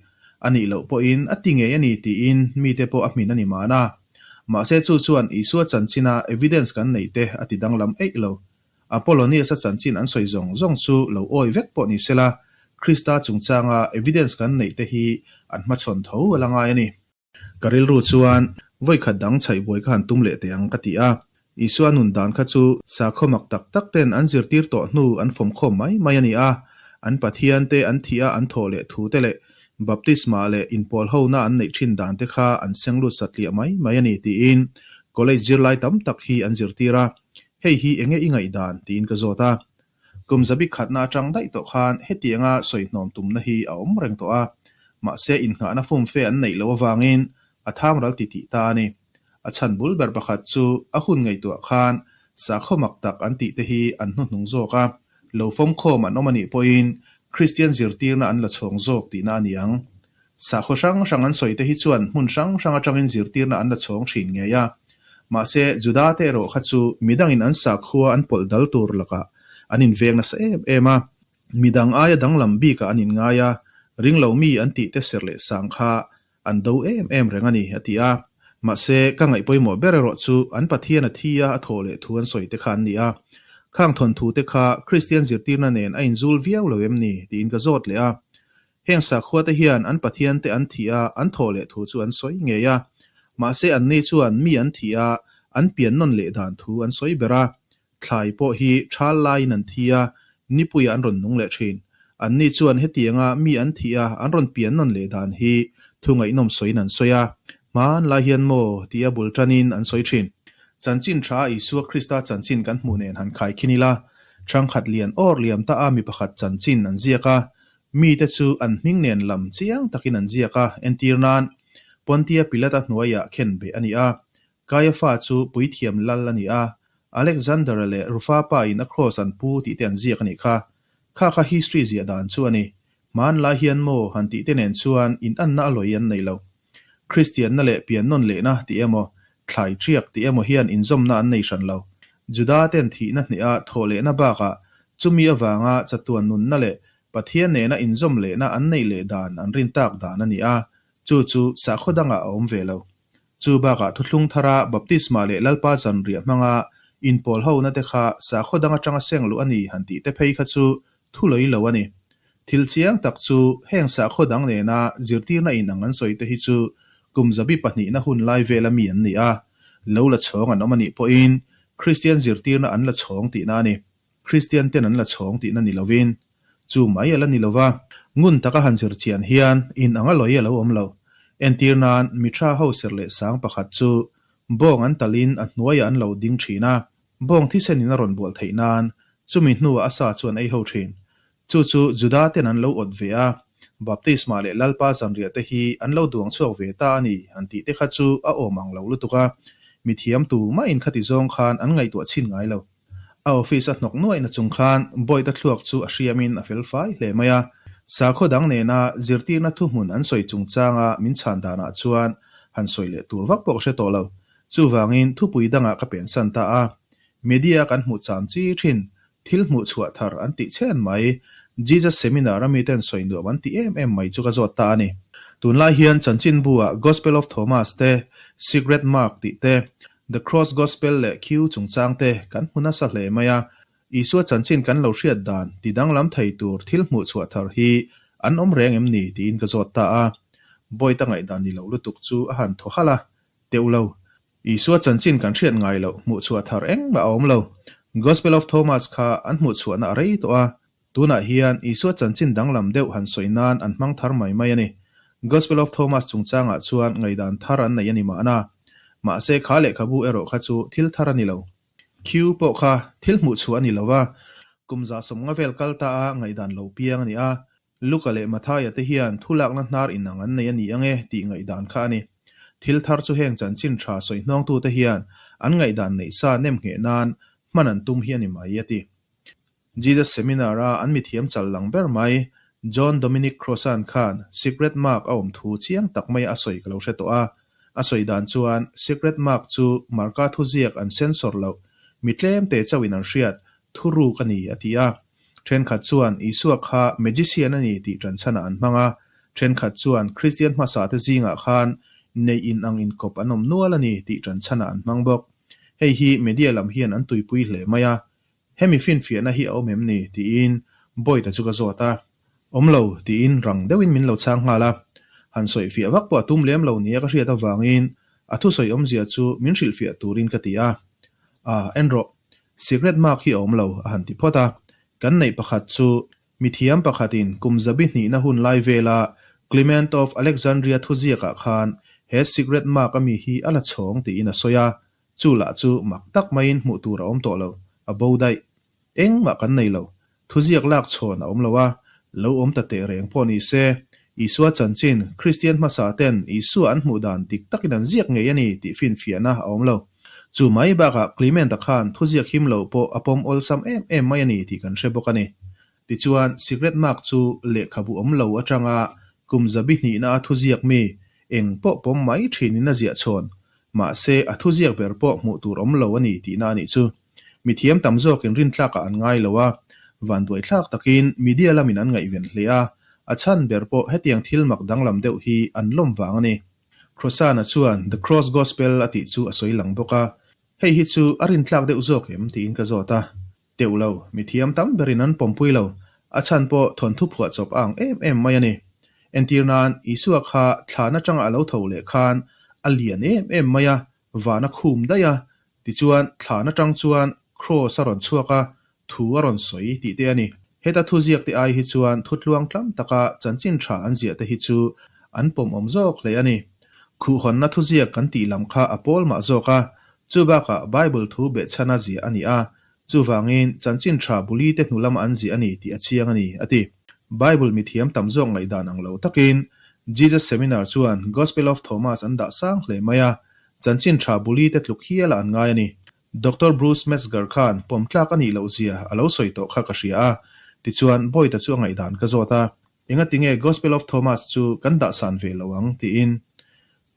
A nih loh pawhin a ti ngei a ni tiin mite pawh a hmin a ni mahna. Mahse chu chuan Isua chanchina evidence kan neih te a ti danglam eih lo. Apollonius-a chanchin an sawi zawng zawng chu lo awi vek pawh ni sela, Krista chungchanga evidence kan neih te hi an hmachhawn tho a la ngai a ni. Ka rilru chuan vawikhat dang chhaihbuai ka han tum leh teh ang ka ti a. Isua nun dan kha chu sakhaw mak tak tak ten an zirtir tawh hnu an fawmkhawm mai mai a ni a. An Pathian te an thih a an thawh leh thu te leh baptisma leh inpawl hona an neih thin dan te kha an seng lut satliah mai mai a ni tiin college zirlai tam tak hi an zirtir a. Hei hi enge i ngaihdan tiin ka zawt a. Kum zabi khatna atang daih tawh khan hetianga sawihnawm tumna hi a awm reng tawh a, mahse innghahna fumfe an neih loh avangin a tham ral ti tih ta a ni. A chhan bul ber pakhat chu a hun ngaihtuah khan sakhaw mak tak an tih te hi an hnuhnung zawk a, lo fawmkhawm an awm a nih pawhin Kristian zirtirna an la chhawng zawk tihna a ni ang. Sakhaw hrang hrang an sawi te hi chuan hmun hrang hrang atangin zirtirna an la chhawng thin ngei a. Mahse, Juda te erawh kha chu midangin an sakhua an pawlh dal tur lakah an inveng nasa em em a. Midang aia danglam bikah an inngai a, ringlo mi an tih te ser leh sang kha an do em em reng a ni, a ti a. Mahse, ka ngaih pawimawh ber erawh chu an Pathian a thi a, a thawh leh thu an sawi te kha an ni a. Khang thawnthu te kha Kristian zirtirna nen a inzul viau lo em ni? tiin ka zawt leh a. Heng sakhuate hian an Pathiante an thih a, an thawh leh thu chu an sawi ngei a. Mahse anni chuan mi an thih a, an pian nawn leh dan thu an sawi ber a. Thlai pawh hi thal laiin an thi a, nipuiah an rawn nung leh thin. Anni chuan hetianga mi an thih a, an rawn pian nawn leh dan hi thu ngaihnawm sawiin an sawi a. Hmanlai hian maw tia bul tanin an sawi thin. Chanchin tha a Isua Krista chanchin kan hmuh nen han khaikhin ila, Thangkhat lian awr liam ta a mi pakhat chanchin an ziak a, Mite chu an hming nen lam chiang takin an ziak a, entir nan, Pontia Pilata hnuaiah khen beh a ni a, Kaiafa chu puithiam lal a ni a, Alexander-a leh Rufa pa in a kraws an pu tih te an ziak a nih kha. Kha kha history ziah dan chu a ni. Hmanlai hian maw han tih te nen chuan inanna a lawi an nei lo. Kristianna leh piannawn lehna tih emaw, thlai ṭiak tih emaw hian inzawmna an nei hran lo. Juda ten thihna hneha thawh lehna bakah chumi avanga chatuan nunna leh Pathian nena inzawm lehna an neih leh dan an rin tak dan a ni a, chu chu sakhaw dangah a awm ve lo. Chu bakah thuthlung thara baptisma leh Lalpa zanriah hmanga inpawl hona te kha sakhaw dang atanga seng luh a ni han tih te phei kha chu thu lawih lo a ni. Thil chiang tak chu heng sakhaw dang nena zirtirna inang an sawi te hi chu kum zabi pahnihna hun lai vela mi an ni a, lo la chhawng an awm a nih pawhin Kristian zirtirna an la chhawng tihna a ni. Kristian ten an la chhawng tihna ni lovin chu mai a la ni lova, ngun taka han zir chian hian in anga lawi a lo awm lo. Entir nan Mithra ho serh leh sang pakhat chu bawng an talin a hnuaiah an lo ding thin a, Bawng thisen in a rawn bual theih nan, chumi hnuah a sa chu an ei ho thin. Chu chu Juda ten an lo awt ve a, Baptisma leh Lalpa zanriah te hi an lo duang chhuak ve ta a ni han tih te kha chu a awm ang lo lutuk a, mithiam tu mahin khati zawng khan an ngaihtuah chhin ngai lo. A office a hnawk nuaihna chung khan Boyd-a thluak chu a hriamin a fel fai hle mai a. Sakhaw dang nena zirtirna thuhmun an sawi chungchanga min chhan danah chuan han sawi leh tur vak pawh ka hre tawh lo. Chuvangin thupui dangah ka pensan ta a, media kan hmuh cham chi thin, thil hmuh chhuah thar an tih chhen mai, Jesus Seminar a miten sawi nuam an ti em em mai chu ka zawt ta a ni. Tunlai hian chanchinbu-ah Gospel of Thomas te, Secret Mark tih te, The Cross Gospel leh Q chungchang te kan hmu nasa hle mai a. Isua chanchin kan lo hriat dan ti danglam thei tur thil hmuh chhuah thar hi an awm reng em ni tiin ka zawt ta a. Boyd-a ngaihdan ni lo lutuk chu a han thaw halh a, Teuh lo. Isua chanchin kan hriat ngai loh hmuh chhuah thar engmah a awm lo. Gospel of Thomas kha an hmuh chhuahna a rei tawh a. Tunah hian Isua chanchin danglam deuh han sawi nan an hmang thar mai mai a ni. Gospel of Thomas chungchangah chuan ngaihdan thar an nei a ni mahna. Mahse kha lehkhabu erawh kha chu thil thar a ni lo. Q pawh kha thil hmuh chhuah a ni lo a, kum 150 vel kal ta a ngaihdan lo piang a ni a. Luka leh Mathaia te hian thu lakna hnar inang an nei a ni ang e tih ngaihdan kha a ni. Thil thar chu heng chanchin tha sawi hnawngtute hian an ngaihdan neih sa nem ngheh nan hman an tum hi a ni mai, a ti. Jesus Seminar-a an mithiam chal lang ber mai John Dominic Crossan khan Secret Mark a awm thu chiang tak maia a sawi ka lo hre tawh a. A sawi dan chuan Secret Mark chu Marka thuziak an censor loh, mi tlemte chauhin an hriat, thuruk a ni, a ti a. Thenkhat chuan Isua kha magician a ni tih ṭanchhanah an hmang a, thenkhat chuan Kristian hmasate zingah khan neih in ang inkawp an awm nual a ni tih ṭanchhanah an hmang bawk. Hei hi media lam hian an tuipui hle mai a. Hemi finfiahna hi a awm em ni? tiin Boyd-a chu ka zawt a. Awm lo, tiin rang deuhin min lo chhang nghal a. Han sawifiah vak pawh a tum lem lo nia ka hriat avangin a thusawi awmzia chu min hrilhfiah turin ka ti a. A, en rawh. Secret mark hi a awm lo, a han ti phawt a. Kan neih pakhat chu mithiam pakhatin kum zabi hnihna hun lai vela Clement of Alexandria thuziakah khan he secret mark ami hi a la chhawng tiin a sawi a, chu lah chu mak tak maiin hmuh tur a awm tawh lo, a bo daih. Engmah kan nei lo. Thuziak lak chhawn a awm lo a, lo awm ta teh reng pawh ni se, Isua chanchin, Kristian hmasa ten Isua an hmuh dan dik takin an ziak ngei a ni tih finfiahna a awm lo. Chu mai bakah Clement-a khan thuziak him lo pawh a pawm awlsam em em mai a ni tih kan hre bawk a ni. Tichuan, Secret Mark chu lehkhabu awm lo atanga kum zabi hnihna a thuziak mi eng pawh pawm mai thinin a ziah chhawn. Mahse, a thuziak ber pawh hmuh tur awm lo a ni tihna a nih chu. Mithiam tam zawkin rintlakah an ngai lo a, vanduaithlak takin media lamin an ngaihven hle a, a chhan ber pawh hetiang thil mak danglam deuh hi an lawm vang a ni. Crossan-a chuan The Cross Gospel a tih chu a sawi lang bawk a, hei hi chu a rintlak deuh zawk em tiin ka zawt a. Teuh lo, mithiam tam berin an pawmpui lo, a chhan pawh thawnthu phuahchawp a ang em em mai a ni. Entir nan, Isua kha thlan atanga a lo tho leh khan a lian em em mai a, van a khum daih a, tichuan thlan atang chuan Kraws a rawn chhuak a, thu a rawn sawi tih te a ni. Heta thuziak te ai hi chuan thutluang tlam taka chanchin tha an ziah te hi chu an pawmawm zawk hle a ni. Khuhhawnna thuziak kan tih lam kha a pawl mah zawk a, chu bakah Bible thu behchhana ziah a ni a, chuvangin chanchin tha buli te hnu lama an ziah a ni tih a chiang a ni, a ti. Bible mithiam tam zawk ngaihdan ang lo takin Jesus Seminar chuan Gospel of Thomas an dah sang hle mai a, chanchin tha buli te tluk hialah an ngai a ni. Doctor Bruce Metzger khan pawm tlak a nih loh zia a lo sawi tawh kha ka hria a, tichuan Boyd-a chu a ngaihdan ka zawt a, Engatinge Gospel of Thomas chu kan dah san ve lo ang? tiin.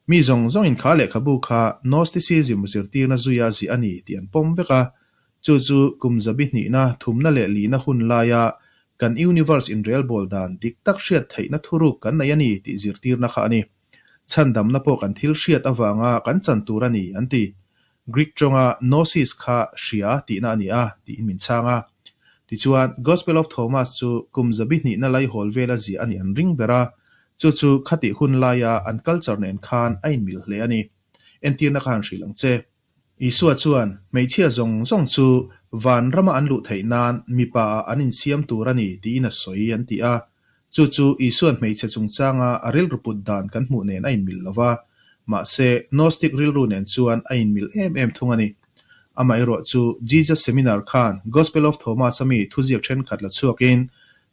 Mi zawng zawngin kha lehkhabu kha Gnosticism zirtirna zuia ziah a ni tih an pawm vek a, chu chu kum zabi hnihna, thumna leh lihna hun laia kan universe inrelbawl dan dik tak hriat theihna thuruk kan nei a ni tih zirtirna kha a ni. Chhandamna pawh kan thil hriat avanga kan chan tur a ni, an ti. Greek tawnga gnosis kha hria tihna a ni a, tiin min chhang a. Tichuan, Gospel of Thomas chu kum zabi hnihna laihawl vela ziah a nih an ring ber a, chu chu khatih hun laia an culture nen khan a inmil hle a ni. Entirna kha han hrilh ang che. Isua chuan hmeichhia zawng zawng chu van rama an luh theih nan mipa ah an insiam tur a ni tiin a sawi an ti a. Chu chu Isua'n hmeichhe chungchanga a rilru put dan kan hmuh nen a inmil lo va, mahse Gnostic rilru nen chuan a inmil em em thung a ni. Amaherawh chu Jesus Seminar khan Gospel of Thomas a mi thuziak thenkhat la chhuakin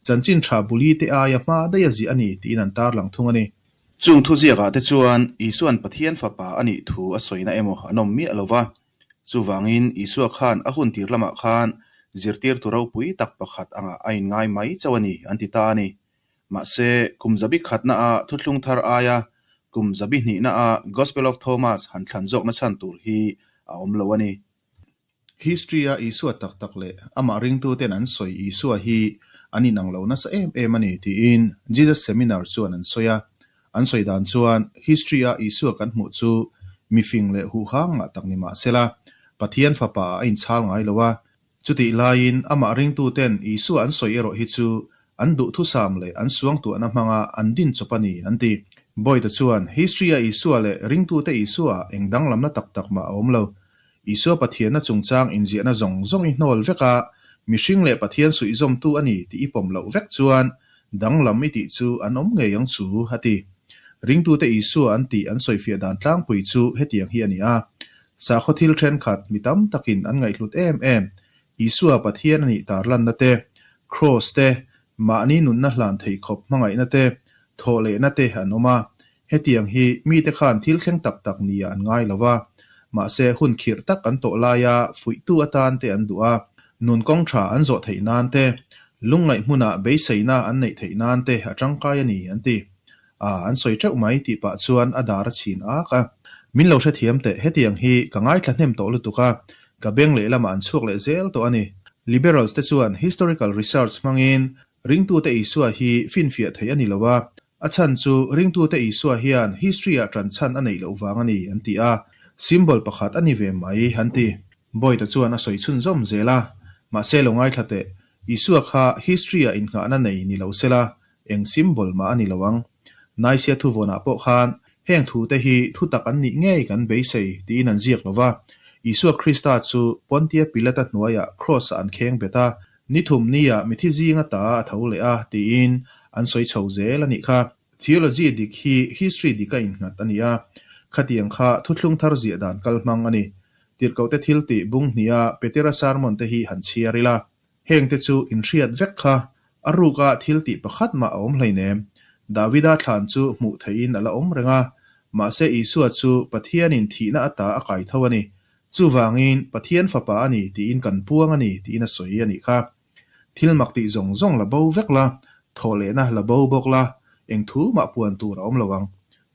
chanchin tha buli te aia hma daih a ziah a ni tiin an tarlang thung a ni. Chung thuziakah te chuan Isua'n Pathian Fapa a nih thu a sawina emaw an awm miah lo va. Chuvangin Isua khan a hun tir lamah khan zirtirtu ropui tak pakhat angah a inngai mai chauh a ni an ti ta a ni. Mahse, kum zabi khatnaah thuthlung thar aia kum zabi hnihnaah Gospel of Thomas han thlan zawkna chhan tur hi a awm lo a ni. History-a Isua tak tak leh amah ringtuten an sawi Isua hi an inang lo nasa em em a ni tiin Jesus Seminar chuan an sawi a. An sawi dan chuan history-a Isua kan hmuh chu mifing leh huhang ngah tak ni mah sela, Pathian Fapa ah a inchhal ngai lo a. Chutih laiin amah ringtuten Isua an sawi erawh hi chu an duhthusam leh an suangtuahna hmanga an din chawp a ni, an ti. Boyd-a chuan history-a Isua leh ringtute Isua ah eng danglamna tak tak mah a awm lo. Isua Pathianna chungchang inziahna zawng zawng i hnawl vek a, mihring leh Pathian suihzawmtu a ni tih i pawm loh vek chuan danglam i tih chu an awm ngei ang chu, a ti. Ringtute Isua an tih an sawifiah dan tlangpui chu hetiang hi a ni a, Sakhaw thil thenkhat mi tam takin an ngaihhlut em em, Isua Pathian a nih tarlanna te, Kraws te, mahni nunna hlan theih khawp hmangaihna te, thawhlehna te an awm a, Hetiang hi mite khan thil thleng tak tak nia an ngai lo va, mahse hun khirh tak an tawh laia fuihtu atan te an duh a, nun kawng tha an zawh theih nan te, lungngaih hmunah beiseina an neih theih nan te a tangkai a ni, an ti. A, an sawi teuh mai tih pah chuan a dar a chhin ak a. Min lo hrethiam teh, hetiang hi ka ngaithla hnem tawh lutuk a, ka beng lehlamah an chhuak leh zel tawh a ni. Liberals te chuan historical research hmangin ringtute Isua hi finfiah theih a ni lo a, A chhan chu ringtute Isua hian history-ah ṭan chhan a neih loh vang a ni, an ti a. Symbol pakhat a ni ve mai, an ti. Boyd-a chuan a sawi chhunzawm zel a. Mahse lo ngaithla teh, Isua kha history-ah innghahna nei ni lo sela, eng symbol mah a ni lo ang. Nicaea thuvawnah pawh khan heng thute hi thutak an nih ngei kan beisei tiin an ziak lo va. Isua Krista chu Pontia Pilata hnuaiah kraws-ah an kheng bet a, Ni thum nia mithi zinga ta a tho leh a, tiin an sawi chho zel a nih kha. Theology dik hi history dika innghat a ni a, khatiang kha thuthlung thar ziah dan kal hmang a ni. Tirhkohte thil tih bung hniha Petera sermon te hi han chhiar ila. Hengte chu inhriat vek kha a ruka thil tih pakhat mah a awm hleinem. Davida thlan chu hmuh theihin a la awm reng a, mahse Isua chu Pathianin thihna ata a kai tho a ni. Chuvangin, Pathian Fapa a ni tiin kan puang a ni tiin a sawi a nih kha. Thil mak tih zawng zawng la bo vek la, thawhlehna la bo bawk la, eng thu mah puan tur a awm lo ang.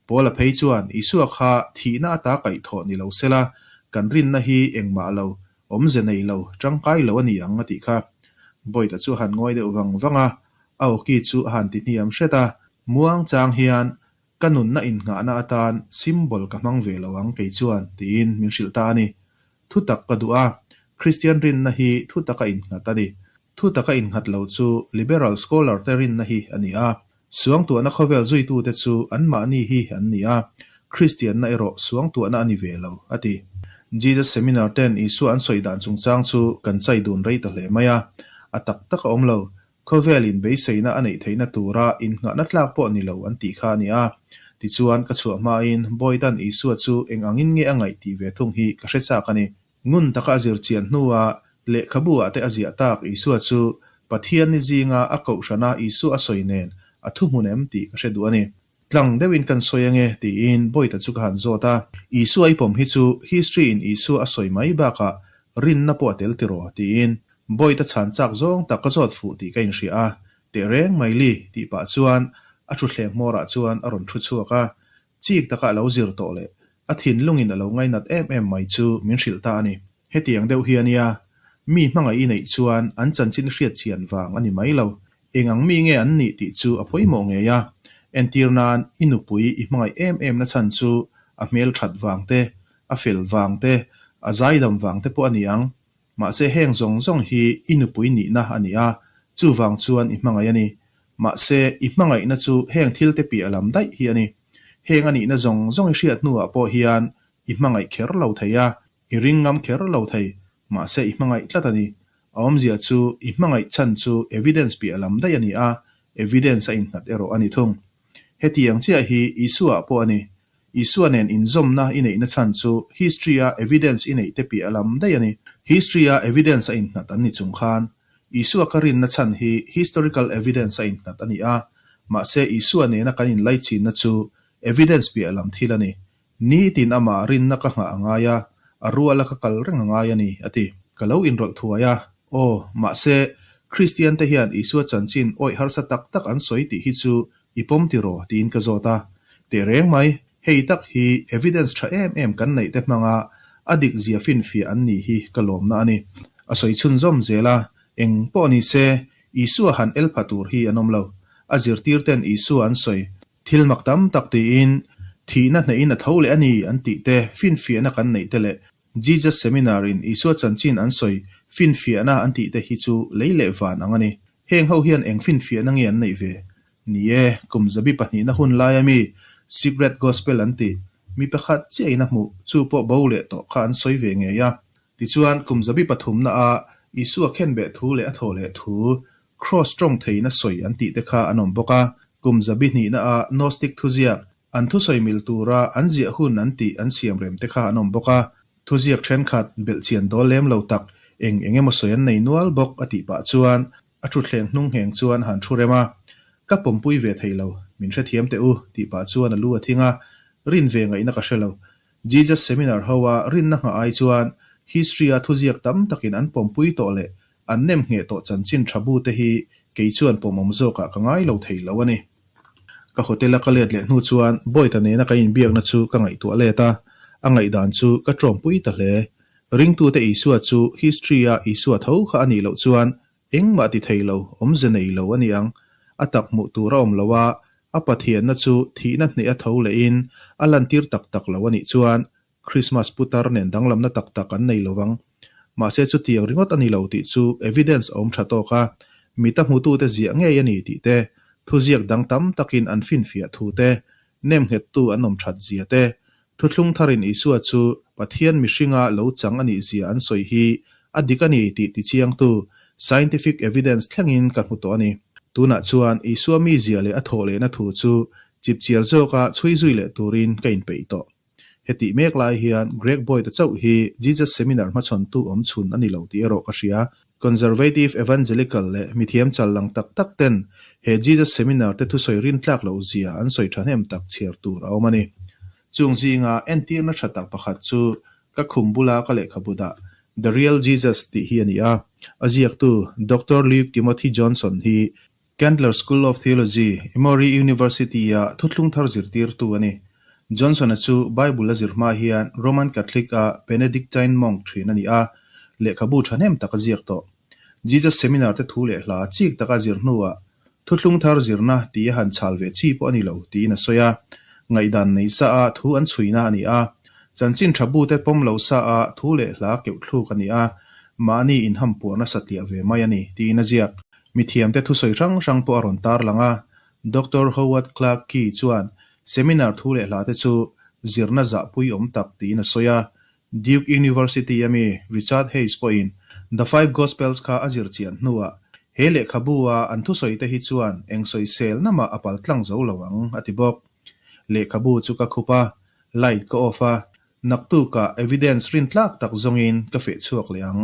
Paula phei chuan Isua kha thihna ata kaihthawh ni lo sela, kan rinna hi engmah lo, awmze nei lo, tangkai lo a ni ang a tih kha. Boyd-a chu a han ngawi deuh vang vang a, a awki chu a han ti hniam hret a, muang chang hian Ka nunna innghahna atan symbol ka hmang ve lo ang kei chuan, tiin min hrilh ta a ni. Thutak ka duh a, Kristian rinna hi thutaka innghat a ni. Thutaka innghat lo chu liberal scholar te rinna hi a ni a, suangtuahna khawvel zuitute chu anmahni hi an ni a, Kristianna erawh suangtuahna a ni ve lo, a ti. Jesus Seminar ten Isua an sawi dan chungchang chu kan chai dun rei ta hle mai a, a tak tak a awm lo. Khawvelin beiseina a neih theihna tura innghahna tlak pawh ni lo an tih kha a ni a. Tichuan, ka chhuah hmain Boydan Isua chu eng angin nge a ngaih tih ve thung hi ka hre chak a ni. Ngun taka a zir chian hnua lehkhabu ah te a ziah tak Isua chu Pathian ni zinga a kohhrana Isua a sawi nen a thuhmun em tih ka hre duh a ni. Tlang deuhin kan sawi ange tiin Boyta chu ka han zawt a. Isua i pawm hi chu history in Isua a sawi mai bakah rinna pawh a tel tiraw tiin Boyta chhan chak zawng tak ka zawt fuh tih ka inhria a. Teh reng mai li tih pah chuan a thutthleng hmawrah chuan a rawn thu chhuak a. Chik taka a lo zir tawh leh a thinlungin a lo ngainat em em mai chu min hrilh ta a ni. Hetiang deuh hi a nia, mi hmangaih i neih chuan an chanchin hriat chian vang a ni mai lo. Eng ang mi nge an nih tih chu a pawimawh ngei a. Entir nan, i nupui i hmangaih em em na chhan chu a hmel that vang te, a fel vang te, a zaidam vang te pawh a ni ang. Mahse heng zawng zawng hi i nupui nihna a ni a, chuvang chuan i hmangaih a ni. Mahse i hmangaihna chu heng thil te piah lam daih hi a ni. Heng a nihna zawng zawng i hriat hnuah pawh hian i hmangaih kher lo thei a, I ring ngam kher lo thei, mahse i hmangaih tlat a ni. A awmzia chu i hmangaih chhan chu evidence piah lam daih a ni a, evidence a innghat erawh a ni thung. Hetiang chiah hi Isua-ah pawh a ni. Isua nen inzawmna i neihna chhan chu history-a evidence i neih te piah lam daih a ni. History-a evidence a innghat an ni chung khan, Isua ka rinna chhan hi historical evidence a innghat a ni a, mahse Isua nena kan inlaichinna chu evidence piah lam thil a ni. Nitin amah rinna ka nghah a ngai a, a ruala ka kal reng a ngai a ni, a ti. Ka lo inrawlh thuai a, Aw, mahse, Kristiante hian Isua chanchin awih harsa tak tak an sawi tih hi chu i pawm tiraw? tiin ka zawt a. Teh reng mai, hei tak hi evidence tha em em kan neih te hmanga a dik zia finfiah an nih hi ka lawmna a ni. A sawi chhunzawm zel a, eng pawh ni se, Isua han el pha tur hi an awm lo. A zirtirten Isua an sawi. Thil mak tam tak tiin, thihna hnehin a tho leh a ni an tih te, finfiahna kan neih te leh Jesus Seminar in Isua chanchin an sawi finfiahna an tih te hi chu lei leh van ang a ni. Heng ho hian eng finfiahna nge an neih ve? Ni e, kum zabi pahnihna hun laia mi Secret Gospel an tih, mi pakhat chiahin a hmuh, chu pawh bo leh tawh kha an sawi ve ngei a. Tichuan, kum zabi pathumna a Isua khenbeh thu leh a thawh leh thu, Kraws tawng theiin a sawi an tih te kha an awm bawk a. Kum zabi hnihna a Gnostic thuziak, an thusawi mil tura an ziah hun an tih an siam rem te kha an awm bawk a. Thuziak thenkhat belhchian dawl lem lo tak eng eng emaw sawi an nei nual bawk a tih pah chuan a thutthleng hnung ngheng chuan a han thu rem a. Ka pawmpui ve thei lo, min hrethiam teh u tih pah chuan a lu a thing a, rin ve ngaihna ka hre lo. Jesus Seminar ho a rinna nghah ai chuan history a thuziak tam takin an pawmpui tawh leh an nem ngheh tawh chanchin tha bu te hi kei chuan pawmawm zawkah ka ngai lo thei lo a ni. Ka hotel a ka let leh hnu chuan Boyd-a nena ka inbiakna chu ka ngaihtuah let a, a ngaihdan chu ka tawngpui ta hle. Ringtute Isua chu history a Isua tho kha a nih loh chuan engmah ti thei lo, awmze nei lo a ni ang. A tak hmuh tur a awm lo a, a Pathianna chu thihna hneh a tho lehin a lantir tak tak lo a nih chuan Christmas putar nen danglamna tak tak an nei lo vang. Mahse chutiang ringawt a ni lo tih chu evidence a awm tha tawk a, mita hmutute ziah ngei a ni tih te, thuziak dang tam takin an finfiah thu te, nemnghettu an awm that zia te, thuthlung tharin Isua chu Pathian mihringa lo chang a nih zia an sawi hi a dik a ni tih tichiangtu scientific evidence thlengin ka hmu tawh a ni. Tunah chuan Isua mizia leh a thawh lehna thu chu chipchiar zawka chhui zui leh turin ka inpeih tawh. Hetih mek lai hian Greg Boyd-a chauh hi Jesus Seminar hmachhawntu awm chhun a ni lo tih erawh ka hria. Conservative Evangelical leh mithiam chal lang tak tak ten he Jesus Seminar te thusawi rintlak loh zia an sawi thahnem tak chhiar tur a awm a ni. Chung zinga entirna tha tak pakhat chu ka khum bula ka lehkhabu dah The Real Jesus tih hi a ni a. A ziaktu Doctor Luke Timothy Johnson hi Candler School of Theology, Emory University-a thuthlung thar zirtirtu a ni. Johnson-a chu Bible a zir hma hian Roman Catholic-a Benedictine monk thin a ni a, lehkhabu thahnem tak a ziak tawh. Jesus Seminar te thu leh hla chik taka zir hnuah thuthlung thar zirna tih a han chhal ve chi pawh a ni lo tiin a sawi a. Ngaihdan nei sa a thu an chhuina a ni a, chanchin tha bute pawm lo sa a thu leh hla keuh thluk a ni a, mahni inhampuarna satliah ve mai a ni tiin a ziak. Mithiamte thusawi hrang hrang pawh a rawn tarlang a, Doctor Howard Clark Key chuan seminar thu leh hlate chu zirna zahpui awm tak tiin a sawi a. Duke University a mi Richard Hays pawhin The Five Gospels kha a zir chian hnuah he lehkhabu a an thusawi te hi chuan eng sawiselna mah a paltlang zo lo ang a ti bawk. Lehkhabu chu ka khup a, light ka off a, naktukah evidence rintlak tak zawngin ka feh chhuak leh ang.